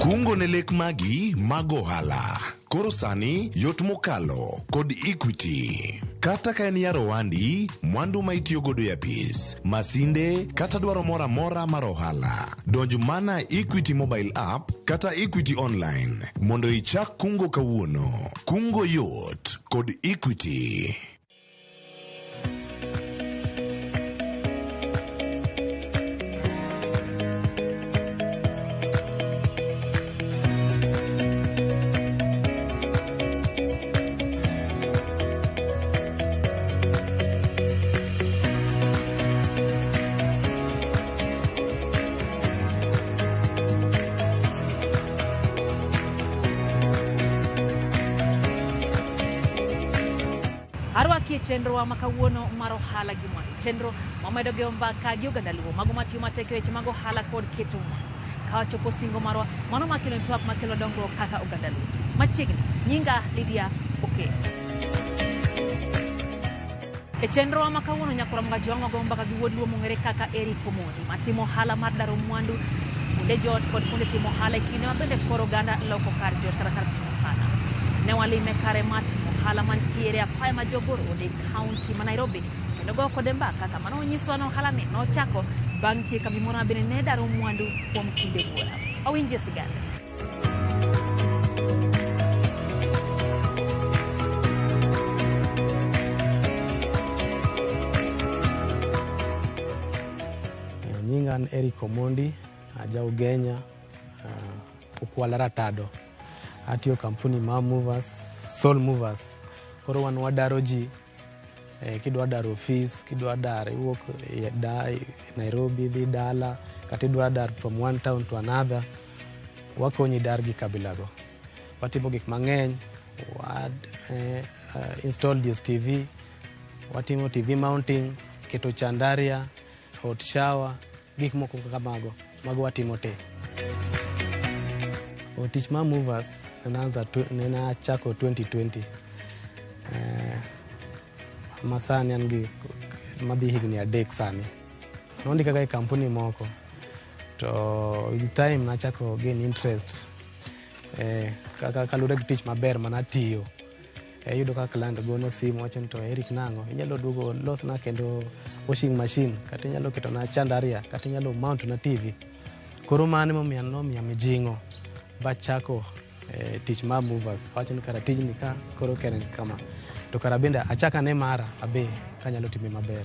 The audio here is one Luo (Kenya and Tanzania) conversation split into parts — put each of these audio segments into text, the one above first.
Kungo ne lek magi mag ohala. Koro sani yot mokalo kod Equity. Kata ka en yaro ohandi, mwandu ma itiyo godo e apis, masinde kata dwaro moro amora mar ohala. Donj mana Equity mobile app kata Equity online mondo ichak kungo kawuono. Kungo yot kod Equity. Arwaki e chenrowa ma kawuono mar ohala gi mwandu. Chenro mamedo goyo mbaka gi oganda luo mago matiyo matek e weche mag ohala kod keto mwandu. Ka wachopo singo marwa, mano makelo twak makelo dongruok kaka oganda luo. Machiegni, nyinga Lydia Okello. E chenrowa ma kawuono nyakora Mgajwang' wago mbaka gi wuod luo mong'ere kaka Eric Omondi matimo ohala mar daro mwandu kuonde joot kod kuonde timo ohala e kinde ma bende koro oganda loko kar joot kata kar timo ohala. Ne walime kare mar timo ohala mantiere apaya ma Jogoo Road e kaunti ma Nairobi kendo goyo kode mbaka kama nonyiswa ni ohala ni nochako bang' tiyo e kambi moro ma bende ne daro mwandu kuom kinde buora. Wawinjie sigande. Nyinga an Eric Omondi, aja Ugenya, Ukwala Ratado. Atiyo kampuni mar Movers, Soul Movers. Koro wan wadaro ji, kidwa daro ofis, kidwa dar iwuok e Nairobi idhi dala, kata idwa dar from one town to another, wakonyi dar gi kabilago. Watimo gik mang'eny, wa install DSTV, watimo TV mounting, keto chandaria, hot shower, gik moko kaka mago, mago watimo te. Tich mar Movers nene achako 2020. Ma sani an gi madhi higni 3 sani. Nondika ga e kampuni moko to with time nachako gain interest kaka kaluwore gi tich maber manatiyo. Iyudo ka client gona simu wacho ni to Eric nang'o inyalo duogo losna kendo washing machine kata inyalo ketona chandaria kata inyalo mount na TV. Koro mano emomiyo nomiya mijing'o bachako tich mar Movers. Awacho ni kara tijni ka koro kere kama to kara bende achak ane mara abe kanyalo time maber.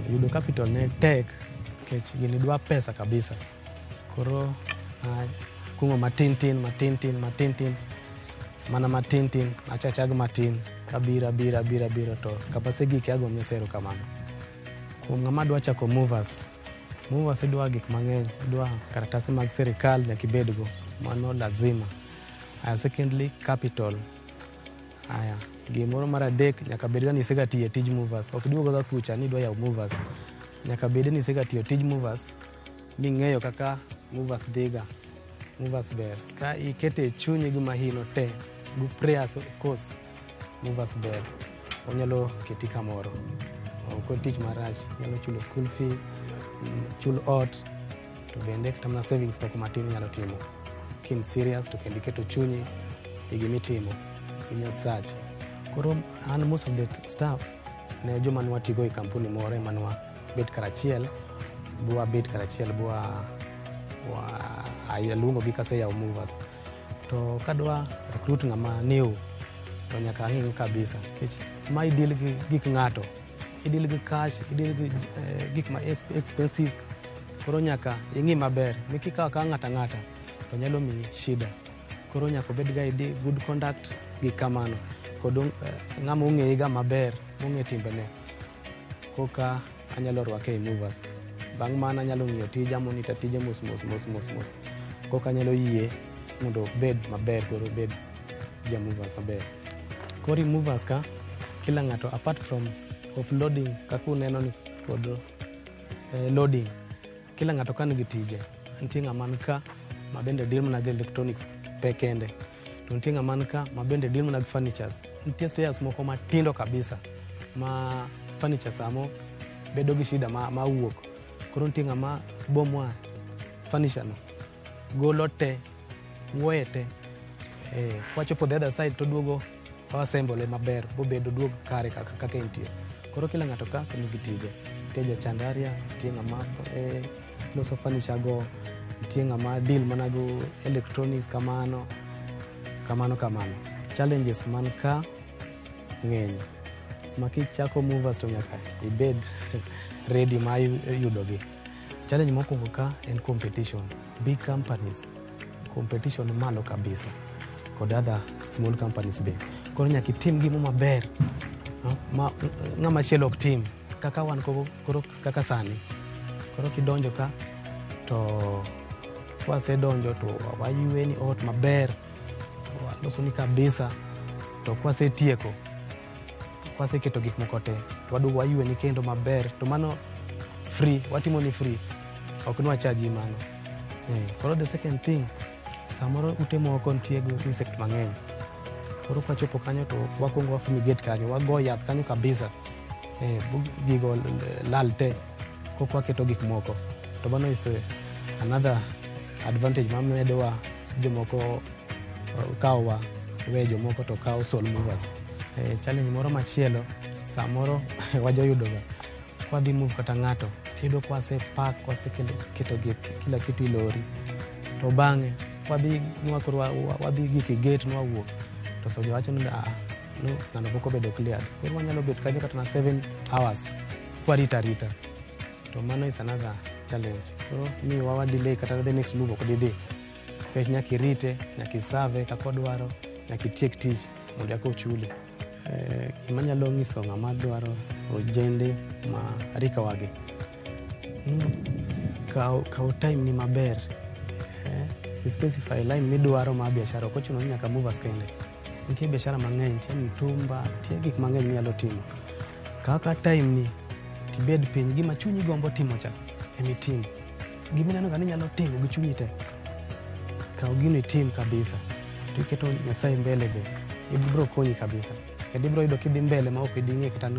Yudo capital ne tek nikech gini dwa pesa kabisa. Koro akungo matin tin matin tin matin tin mana matin tin achak achak matin kabiro abiro abiro abiro to kama asegike ago Nyasaye erokamano. Kuom ng'ama dwa chako Movers, Movers idwa gik mang'eny, idwa karatase mag sirikal nyaka ibedgo, mano lazima. Aya secondly capital. Aya gimoro mar adek nyaka bed ga ni isega tiyo e tij Movers. Ok iduog ga kucha ni idwa yawo Movers. Nyaka bed ni isega tiyo tij Movers ming'eyo kaka Movers dhiga. Movers ber. Ka ikete e chunyi gima hino te, gi prayers of course, Movers ber. Onyalo keti kamoro. Ok en tich marach, inyalo chulo school fee, chul ot, to bende kata mana savings moko matin inyalo timo. Ka in serious to kendo iketo chunyi e gimitimo gi Nyasachi. Koro an most of the staff ne joma ne watigo e kampuni moro ema ne wabet karachiel, bwabet karachiel bwa aluongogi kaseyawo Movers. To kadwa recruit ng'ama new to nyaka ang'i kabisa nikech ma i deal gi gik ng'ato, i deal gi cash, i deal gi gik ma expensive. Koro nyaka ing'i maber mi kikawo akawa ng'ato ang'ata to nyalo miyi shida. Koro nyaka obed ga ID, good conduct gi kamano kod ng'ama ong'eyi ga maber mong'e timbene koka anyalo rwake e Movers. Bang' mano anyalo ng'iyo tija monitor tije mos mos mos mos mos koka anyalo yie mondo obed maber koro obed ja Movers maber. Koro e Movers ka kila ng'ato apart from offloading kaka uneno ni kod loading kila ng'ato ka nigi tije. Nitie ng'ama ni ka ma bende deal mana gi electronics pe kende. To nitie ng'ama ni ka ma bende deal mana gi furnitures. Nitie stairs moko matindo kabisa ma furniture samo bedo gi shida ma wuok. Koro nitie ng'ama bomwa furniture no, golo te, wuoye te. Kwachopo the other side to duogo waassemble maber bobedo duog kare kaka entie. Koro kila ng'ato ka nigi tije. Nitie jachandaria, nitie ng'ama loso furniture go, nitie ng'ama deal mana go electronics kamano, kamano kamano. Challenges man ka ng'eny. Ma kichako movers to nyaka ibed ready mar yudogi. Challenge mokwongo ka en competition. Big companies, competition malo kabisa kod other small companies be. Koro nyaka itim gimo maber ma ng'ama chielo ok tim kaka wan koro kaka sani. Koro kidonjo ka to kwasedonjo to wayweni ot maber, walosoni kabisa, to kwasetieko, kwaseketo gik moko te, to waduogo wayweni kendo maber, to mano free, watimo ni free, ok nwachaji mano. Koro the second thing, samoro ute moko nitie gi insect mang'eny. Koro kwachopo kanyo to wakwongo wafumigate kanyo, wago yath kanyo kabisa. Gigo lal te, kok waketo gik moko. To mano is another advantage mamedowa jomoko kawowa we jomoko to kawo Soul Movers. Challenge moro machielo samoro wajoyudoga kwadhi move kata ng'ato, iyudo kwase pack, kwasekelo keto kila kitu e lori, to bang'e wadhi nwa koro wadhi gik e gate nwawuok to soja wacho ni aa no ng'ano pok obedo cleared. Koro wanyalo bet kanyo kata na 7 hours kwarito arita, to mano is another challenge. Koro miyo wa delay kata the next move ok didhi nikech nyaka irite, nyaka isave kaka odwaro, nyaka itiek tich mondo eka ochuli. Gima anyalo nyiso ng'ama dwaro ojende ma rikawagi, kaw time ni maber, specify line midwaro mar biashara. Ok ochuno ni nyaka movers kende. Nitie biashara mang'eny, nitie mtumba, nitie gik mang'eny minyalo timo. Kaw ka time ni tibed piny, gima chunyi gombo timo cha emitim. Gima ineno ga ni inyalo timo gi chunyi te, kaw gino itim kabisa. To iketo Nyasaye mbele be, ibiro konyi kabisa. Kendo ibiro yudo kidhi mbele ma ok ding'e kata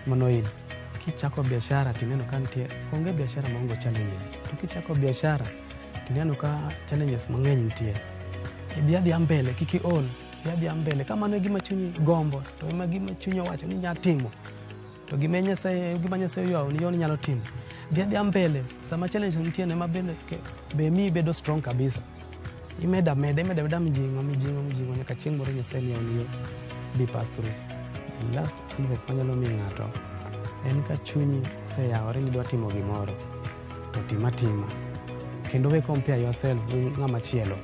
manoil. Kichako biashara tineno ka nitie, onge biashara maonge challenges. To kichako biashara tineno ka challenges mang'eny nitie. Dhi adhiya mbele, kik iol, dhi adhiya mbele. Ka mano e gima chunyi gombo, to ema gima chunyi owacho ni inya timo, to gima Nyasaye oyawoni yo ni inyalo timo. Dhi adhiya mbele, sama challenge nitie no ema bende be miyi ibedo strong kabisa. Imedo ameda, imedo ameda mijing'o, mijing'o, mijing'o nyaka chieng' moro Nyasaye niyawni yo bi pass through. The last advice manyalo miyo ng'ato en ka chunyi oseyawore ni idwa timo gimoro, to tim atima. Kendo we compare yourself gi ng'ama chielo.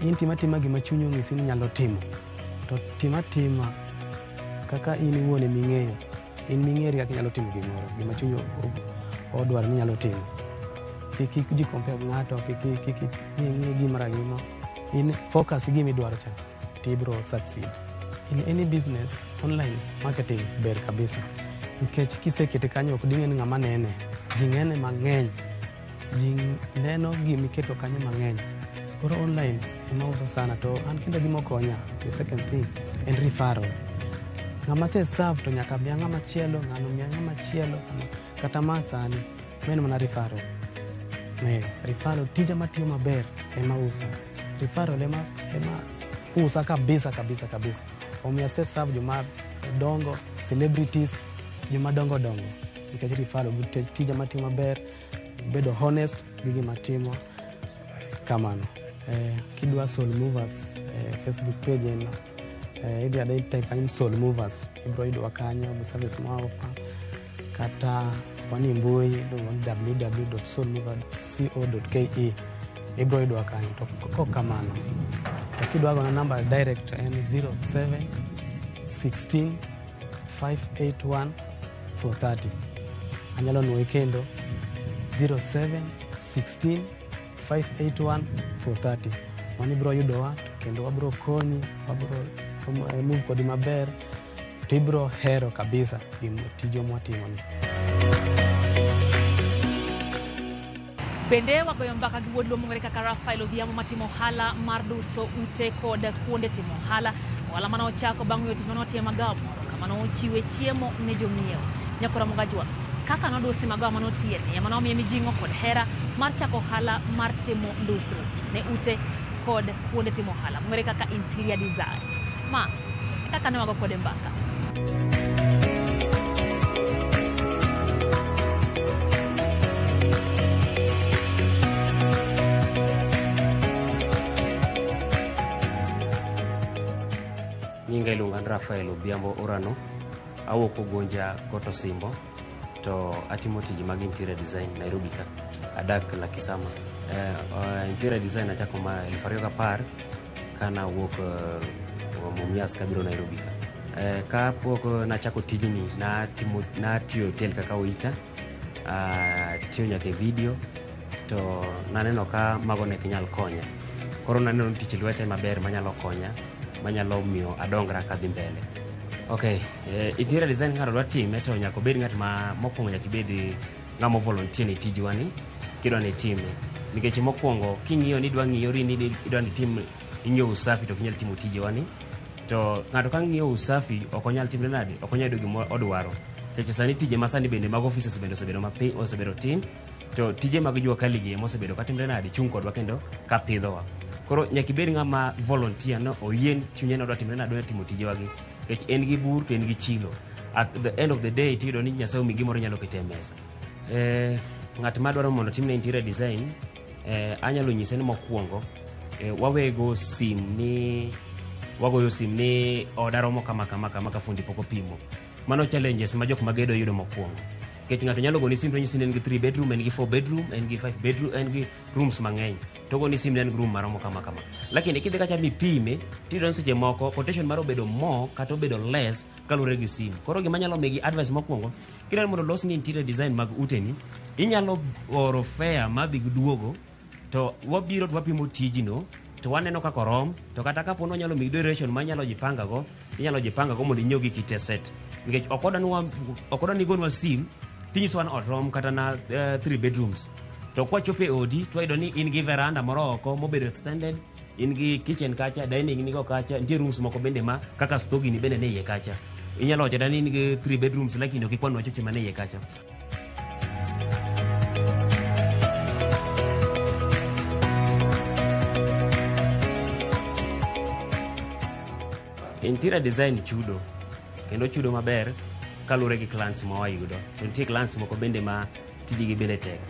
In tim atima gima chunyi onyisi ni inyalo timo. To tim atima kaka in iwuon eming'eyo. In ming'eri kaka inyalo timo gimoro, gima chunyi odwaro ni inyalo timo. Kik ji compare gi ng'ato, kik ing'i gimoro agima. In focus gi gima idwaro cha, to ibiro succeed. In any business, online marketing ber kabisa. Nikech kisekete kanyo ok ding'e ni ng'ama nene. Ji ng'ene mang'eny. Ji neno gimiketo kanyo mang'eny. Koro online ema uso sana to an kendo gima okonya, the second thing, en referral. Ng'ama se serve to nyaka miya ng'ama chielo, ng'ano miya ng'ama chielo, kata ma sani, ma en mana referral. Referral, tija matiyo maber ema usa. Referral ema usa kabisa kabisa kabisa. Omiyo ase serve joma dongo, celebrities, joma dongo dongo. Nikech referral, tija matiyo maber, bedo honest gi gima timo, kamano. Kidwa Soul Movers, Facebook page en, idhi adhi type kanyo Soul Movers, ibiro yudowa kanyo gi service ma offer, kata wanie mbui iluongo ni www.soulmovers.co.ke, ibiro yudowa kanyo. To kok kamano, to kidwa gona namba direct en 07 16 581 430. Anyalo nuoye kendo 07 16 581 430. Mano ibiro yudowa kendo wabiro konyi, wabiro move kodi maber, to ibiro hero kabisa tijwa mwatimoni. Bende wagoyo mbaka gi wuod Luo mong'ere kaka Rafael Odhiambo matimo ohala mar duso ute kod kuonde timo ohala. Ohala mane ochako bang' weyo tich mane otimo e magawa moro kama nochiwe chiemo ne jong'iewo. Nyakora Mogajwa. Kaka nodusi magawa manotiye ema nomiye mijing'o kod hera mar chako ohala mar timo ndusruok ne ute kod kuonde timo ohala mong'ere kaka interior designs. Ma e kaka ne wago kode mbaka. Nyinga iluonga ni Rafael Odhiambo Orano, awuok Ugunja Koto Simbo, to atimo tije mag interior design Nairobi ka. Adak Lakisama. Interior design achako ma 2010 kana awuok Mumias kabiro Nairobi ka. Kapok nachako tijni natimo natiyo hotel kaka waiter, atiyo nyaka e video to naneno ka mago ne ok nyal konya. Koro naneno ni tich lweta ema ber manyalo konya, manyalo miyo adongra kadhi mbele. Okay, interior design ng'ato dwa time to nyaka obed ng'at ma mokwongo nyaka ibed ng'ama volunteer ne tijwa ni kidwa ni itime. Nikech mokwongo king'iyo ni idwa ng'iyori ni idwa ni itim ing'iyo usafi to ok inyal timo tijewa ni. To ng'ato ka ng'iyo usafi ok onyal timre nade? Ok onyal yudo gima odwaro. Nikech sani tije ma sani bende mag offices bende osebedo mapiny, osebedo tin. To tije mag jua kali gi ema osebedo katimre nade? Chung' kodwa kendo kapidhowa. Koro nyaka ibed ng'ama volunteer no oyie chunye ni odwa timre nade odwa timo tijewa gi. Nikech en gi bur to en gi chilo. At the end of the day tiyudo ni Nyasaye omiyi gimoro inyalo keto e mesa. Ng'at madwaro mondo otimne interior design, anyalo nyise ni mokwongo wawego sim ni wagoyo sim ni oda romo kama kama kama ka fundi pok opimo. Mano challenges ma jok magedo yudo mokwongo. Nikech ng'ato nyalo goni sim to nyisi ni en gi 3 bedroom, en gi 4 bedroom, en gi 5 bedroom, en gi rooms mang'eny. To ogoni sim ni en gi room maromo kama kama. Lakini kidhi kacha mipime, tiyudo ni seche moko quotation mare obedo more kata obedo less kaluwore gi sim. Koro gima anyalo migi advice mokwongo, kidwaro mondo olosni interior design mag uteni, inyalo oro fare madhi gi duogo, to wabiro to wapimo tijno, to waneno kaka orom, to kata kapo ni wanyalo miyi duration ma inyalo jipanga go, inyalo jipanga go mondo inyiew giki te set. Nikech ok odwa ni igonwa sim, tinyisowa ni ot rom kata na 3 bedrooms. To kwachopo e odi, to wayudo ni in gi veranda moro oko mobedo extended, in gi kitchen kacha, dining nigo kacha, nitie rooms moko bende ma kaka store gini bende nie iye kacha. Inyalo wacho kata ni in gi 3 bedrooms lakini ok ikwanwa choche manie iye kacha. Interior design chudo, kendo chudo maber kaluwore gi clients ma wayudo. To nitie clients moko bende ma tijegi bende tek.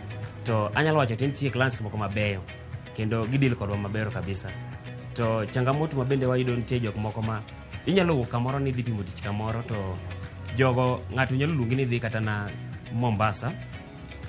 To anyalo wacho ni nitie clients moko mabeyo, kendo gidil kodwa maber kabisa. To changamoto ma bende wayudo nitie jok moko ma inyalo wuok kamoro ni idhi pimo tich kamoro to jogo ng'ato nyalo luongi ni idhi kata na Mombasa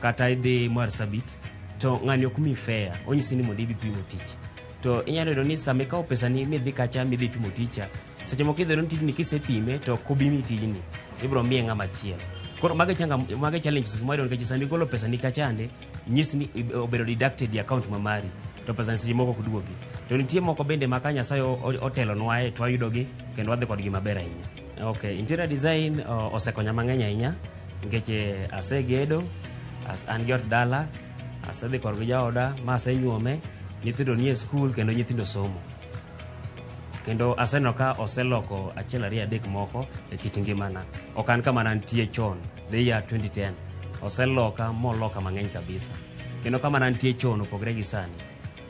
kata idhi Marsabit to ng'ani ok miyi fare, onyisi ni mondo ibi pimo tich. To inyalo yudo ni sama ikawo pesani midhi kacha midhi pimo tich cha, seche moko idhi yudo ni tijni kisepime to ok obi miyi tijni, ibiro miye ng'ama chielo. Koro mago mago challenges ma wayudo nikech sama igolo pesani kachande, nyisi ni obedo deducted e account ma mari, to pesani seche moko ok duogi. To nitie moko bende ma ka Nyasaye otelonwae to wayudogi kendo wadhi kodgi maber ahinya. Okay, interior design osekonya mang'eny ahinya nikech asegedo, an gi ot dala, asedhi korgi jaoda ma asenyuome, nyithindo nie skul kendo nyithindo somo. Kendo aseneno ka oseloko achiel ariyo adek moko e kit ngimana. Ok an kama nantie chon, the year 2010. Oseloka moloka mang'eny kabisa. Kendo kama nantie chon opogre gi sani.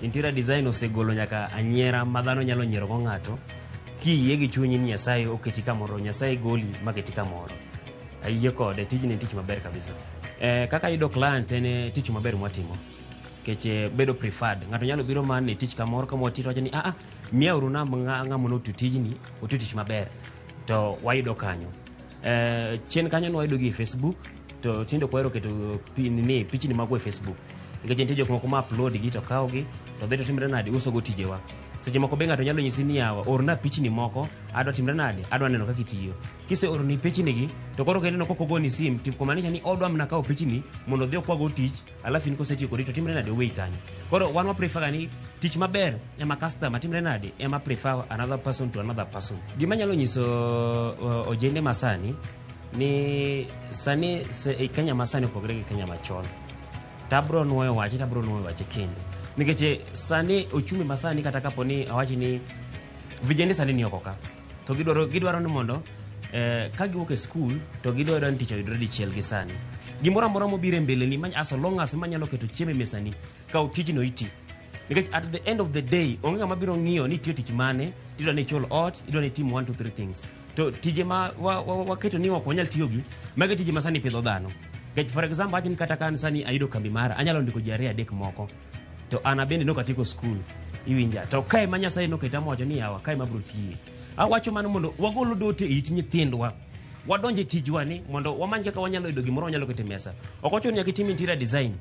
Interior design osegolo nyaka anyiera ma dhano nyalo nyiero go ng'ato kiyie gi chunyi ni Nyasaye oketi kamoro, Nyasaye goli maketi kamoro. Ayie kode, tijni en tich maber kabisa. Kaka ayudo client en tich maber mwatimo. Nikech bedo preferred. Ng'ato nyalo biro mana e tich kamoro kama watiyo to wacho ni aa, miyauru namba ng'ama notiyo tijni, otiyo tich maber. To wayudo kanyo. Chien kanyo ne wayudo gi e Facebook, to tinde ok wahero keto pichni magwa e Facebook. Nikech nitie jok moko ma upload gi to kawo gi, to dhi to timre nade, uso go tijewa. Seche moko be ng'ato nyalo nyisi ni yawa, orna pichni moko, adwa timre nade, adwa neno kaka itiyo. Kiseoroni pichni gi, to koro kineno kok ogoni sim, to kumaanisha ni odwa mana kawo pichni mondo odhi okwago tich, alafu in kosetiyo kodi to timre nade, oweyi kanyo. Koro wan wa prefer ga ni tich maber ema customer timre nade, ema prefer another person to another person. Gima anyalo nyiso ojende masani ni sani Kenya masani opogore gi Kenya machon. Tabro nuoyo wache, tabro nuoyo wache kendo. Nikech sani ochumi masani kata kapo ni awachi ni vijende sani ni oko ka. To gidwaro ni mondo ka giwuok e skul to gidwaro ni tich oyudre dichiel gi sani. Gimoro amora mobiro e mbeleni ma as long as manyalo keto chiemo e mesani, kaw tijno iti. Nikech at the end of the day, onge ng'ama biro ng'iyo ni itiyo tich mane, tidwa ni ichul ot, idwa ni itim 1 2 3 things. To tije ma waketo ni ok wanyal tiyogi, magi tije ma sani pidho dhano. Nikech for example, awach ni kata ka an sani ayudo kambi mara, anyalo ndiko ji ariyo adek moko. To an abende nok atieko skul, iwinja. To kae ma Nyasaye noketa mowacho ni yawa, kae mabiro tiye. Awacho mano mondo wagol dote e it nyithindwa. Wadonje tijwa ni mondo wamany kaka wanyalo yudo gimoro wanyalo keto e mesa. Ok ochuno nyaka itim interior design.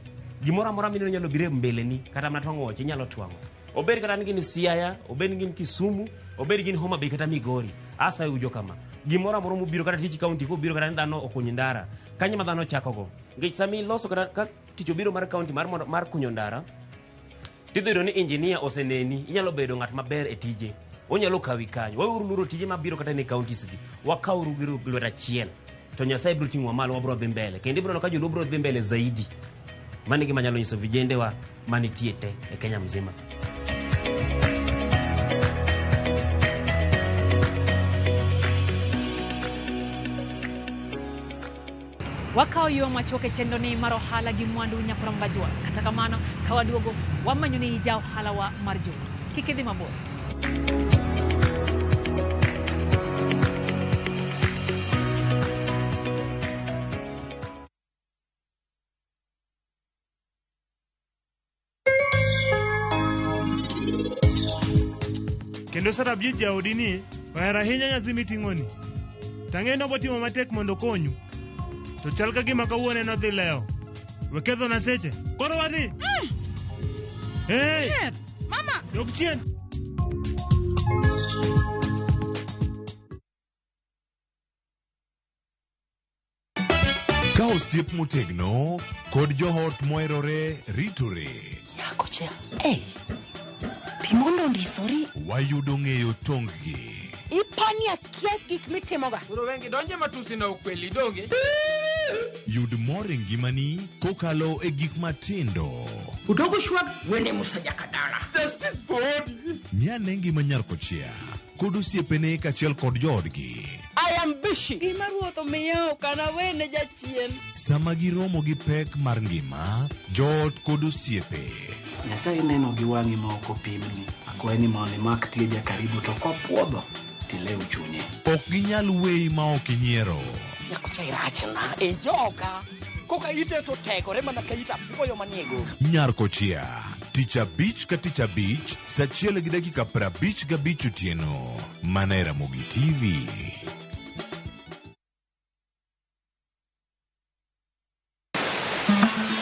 Gimoro amora mineno nyalo biro e mbeleni, kata mana twang'o wuoche inyalo twang'o. Obed kata ni gin Siaya, obed ni gin Kisumu, obed gin Homa Bay kata Migori. Asayo ujo kama. Gimoro amora mobiro kata tich county kobiro kata ni dhano okuny ndara. Kanyo ma dhano chakogo. Nikech sama iloso kata ka tich obiro mar county mar mondo mar kunyo ndara, tidhi yudo ni engineer oseneni, inyalo bedo ng'at maber e tije. Onyalo kawi kanyo. Weuru luoro tije mabiro kata ne counties gi. Wakawuru gi lwet achiel. To Nyasaye biro ting'owa malo, wabiro dhi mbele. Kendo ibiro neno ka joluo biro dhi mbele zaidi. Mano e gima anyalo nyiso vijendewa manitie te e Kenya mzima. Wakawo yo machuok e chenro ni mar ohala gi mwandu Nyakoro Mgajwa. Kata kamano, ka waduogo, wamanyo ni ja ohalawa mar juma. Kik idhi mabor. Kendo Sarabjit jaodi ni ohero ahinya nyathi miting'oni. Tang'e ni obotimo matek mondo okonyu. To chal ka gima kawuono en odhi lewo. We kethona seche. Koro wadhi. Hey! Mama! Dog chien. Ka osiep motegno kod joot moherore ritore. Nyako cha. Hey. Timondo ondisori. Wayudo ng'eyo tonggi. Ipani akia gik mitimoga. Koro wengi donje matusi na ukweli donge. Yud mor e ngimani kokalo e gik matindo. Udogo shwag wene Musa Jakadala. Justice for Odi. Ng'i ane ngima nyar kochia kod osiepene kaachiel kod joodgi. I am busy. Gima ruoth omiya ok anawene jachien. Sama giromo gi pek mar ngima, joot kod osiepe. Nyasaye neno gi wang'i ma ok opimni. Akwayi ni mondo imak tieja karibu to kopuodho tilew chunye. Ok ginyal weyi ma ok inyiero. Nyakocha irachna e joka. Koka ite to tegore mana ka ita apuoyo manie go. Nyar kochia, tich abich ka tich abich, saa achiel gi dakika 55 otieno. Mana e Ramogi TV.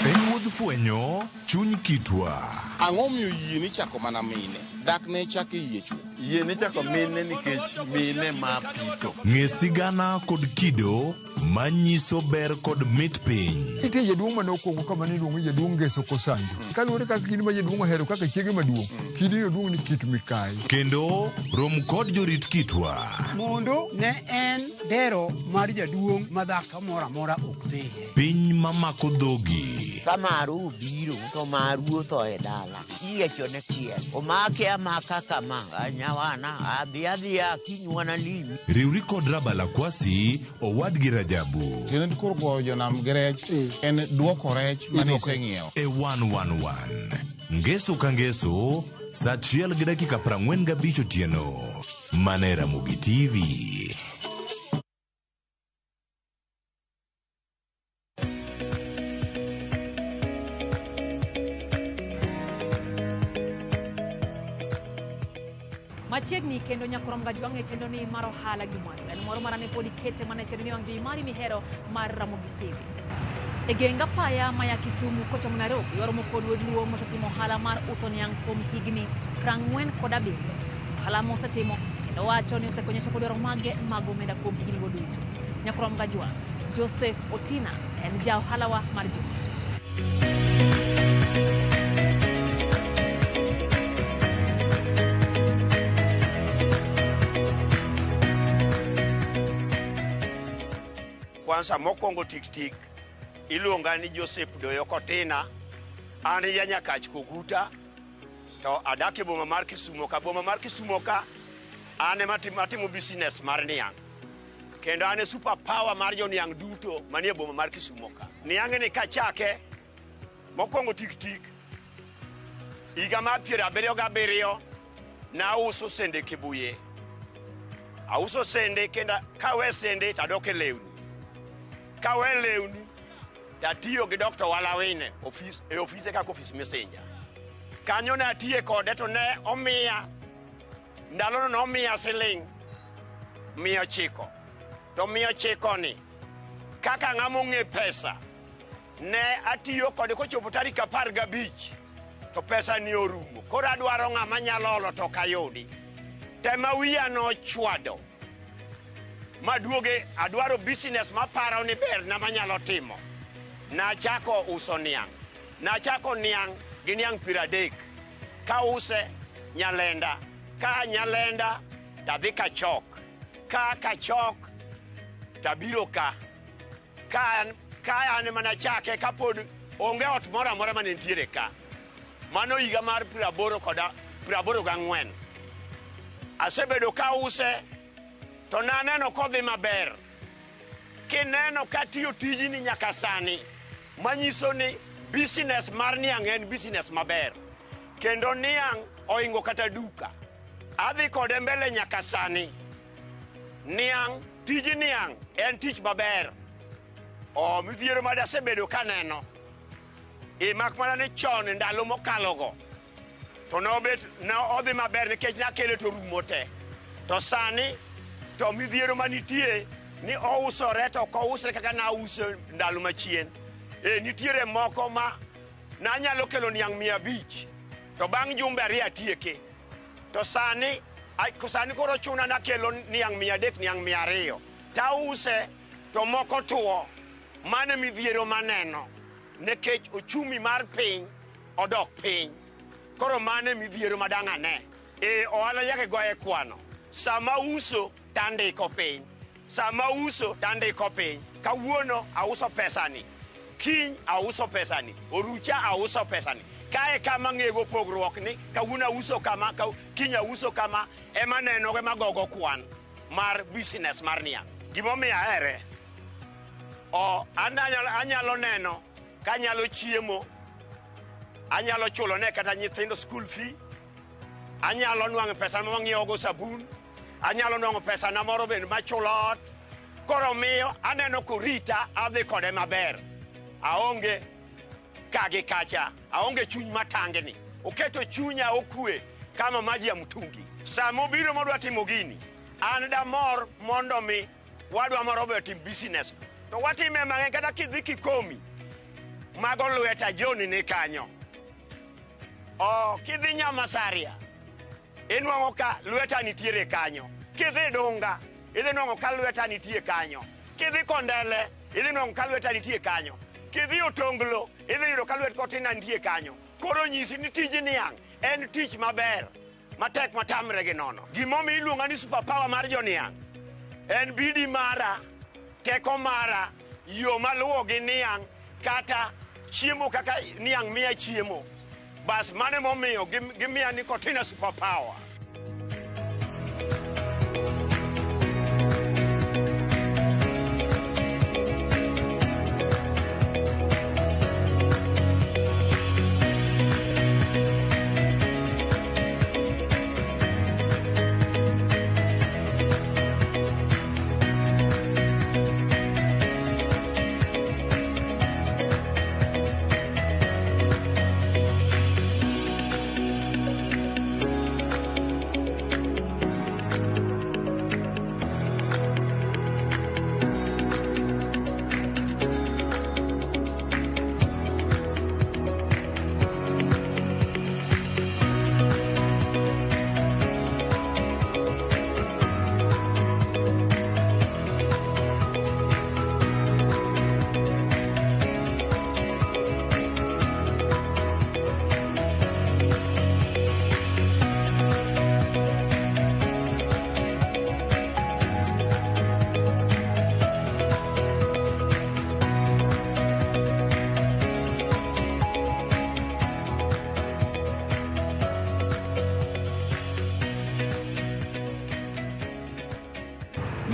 En wuodh fwenyo chuny kitwa. Ang'o miyo yie ni chako mana mine? Dak ne chako e yie chuth. Yie ni chako mine nikech mine ma pito. Ng'e sigana kod kido manyiso ber kod mit piny. Nitie jaduong' mane okwongo kama ne iluongo ni jaduong' Ngeso Kosanjo. Kaluwore kaka kidi ma jaduong' ohero kaka chiege maduong', kidi oduong' ni Kit Mikayi. Kendo rom kod jorit kitwa. Mondo ne en dero mar jaduong' ma dhako moro amora ok dhiye. Piny mamako dhogi. Ka maru obiro to maru otho e dala. Iyiechone tiel. Omake amaka kama. Anyawana adhi adhiya kinywana limi. Riwri kod Rabala Kwasi owadgi Rajabu. Tiende koro goyo jonam gi rech en duoko rech mane iseng'iewo. E 111. Ngeso ka ngeso, saa achiel gi dakika 45 otieno. Mana e Ramogi TV. Machiegni kendo Nyakoro Mgajwang' e chenro ni mar ohala gi mwandu. En moro mana ne pod ikete mana e chenro ni wang' jowi mari mihero mar Ramogi TV. E geng apaya maya Kisumu kochomo Nairobi, waromo kod wuod Luo mosetimo ohala mar uso niang' kuom higni 47. Ohala mosetimo kendo wacho ni osekonyo chopo dwaro mage mag omenda kuom higni go duto. Nyakoro Mgajwang', Joseph Otina en ja ohalawa mar juma. Kwanza mokwongo tik tik iluonga ni Joseph Doyo Kotina, an ja Nyakach Koguta to adak e boma mar Kisumo ka. Boma mar Kisumo ka an ema atimo business mar niang'. Kendo an e super power mar joniang' duto manie boma mar Kisumo ka. Niang'ni kachake, mokwongo tik tik, higa mar 77 nauso sende Kibuye. Auso sende kendo kawe sende tadok e lewni. Kawe lewni tatiyo gi Dr. Walawine ofis, e ofise kaka office messenger. Kanyo ne atiye kode to ne omiya ndalono nomiya siling 900. To 900 ni kaka ng'ama ong'e pesa ne atiyo kode kochopo tarik 15 to pesa ni orumo. Koro adwaro ng'ama nyalo olo to ok ayudi. Tema wiya nochwado maduoge adwaro business maparo ni berna manyalo timo. Nachako uso niang'. Nachako niang' gi niang' 30. Kause Nyalenda. Ka Nyalenda tadhi Kachok. Ka Kachok tabiro ka. Ka an mana chake kapod onge ot moro amora mane nitiere ka. Mano higa mar 84. Asebedo ka use to naneno kodhi maber. Kineno katiyo tijni nyaka sani, manyiso ni business mar niang' en business maber. Kendo niang' oingo kata duka. Adhi kode mbele nyaka sani. Niang', tij niang' en tich maber. O midhiero ma dasebedo kaneno. Mak mana ni chon ndalo mokalogo to nobet ne odhi maber nikech nakele to rumo te. To sani to midhiero manitie ni ousore to ok ousre kaka nause ndalo machien. Nitiere moko ma nanyalo kelo niang' 500 to bang' jumbe 2 atieke. To sani sani koro chuna nakelo niang' 300 niang' 200 tause to moko tuo. Mano midhiero maneno nikech ochumi mar piny odok piny. Koro mano midhiero madang' ane. Ohala nyaka goye kwano. Sama uso tandiko piny. Sama uso tandiko piny. Kawuono auso pesani. Kiny auso pesani. Orucha auso pesani. Kae kama ng'ego pogruok ni kawuono auso kama, kiny auso kama, ema neno ema gogo kwan mar business mar niang'. Gimomiyo ahere, anyalo neno kanyalo chiemo, anyalo chulo ne kata nyithindo school fee, anyalo nwang'o pesa ma ng'iewogo sabun, anyalo nwang'o pesa na moro bende machulo ot. Koro miyo aneno korita adhi kode maber. Aonge ka gi kacha, aonge chuny matangni. Oketo chunya okwe kama maji ya mtungi. Sama obiro modwa timo gini, an damor mondo mi wadwa moro be otim business. To watime mang'eny kata kidhi Kikomi, mago lweta John ni kanyo. Kidhi Nyamasaria, inwang'o ka lweta nitiere kanyo. Kidhi Dunga, idhi nwang'o ka lweta nitie kanyo. Kidhi Kondele, idhi nwang'o ka lweta nitie kanyo. Kidhi Otonglo, idhi yudo ka lwet Kotina nitie kanyo. Koro nyisi ni tij niang' en tich maber, matek matamre gi nono. Gimomiyo iluonga ni super power mar joniang' en bidi mara, teko mara, yo maluwo gi niang' kata chiemo kaka niang' miya chiemo. Bas mano emomiyo gimiya ni Kotina super power.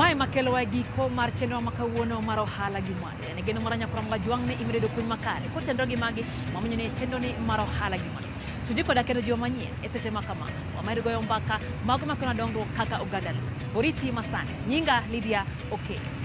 Mae makelowa e giko mar chenro ma kawuono mar ohala gi mwandu. En e geno mar nyakwar Jwang' ni imedo yudo puonj makare kotenore gi magi mamenyo ni e chenro ni mar ohala gi mwandu. Tuji koda kendo jiwa manyien e seche ma kama wamed goyo mbaka mago makelo dongruok kaka oganda Luo. Oriti masani. Nyinga Lydia Okello.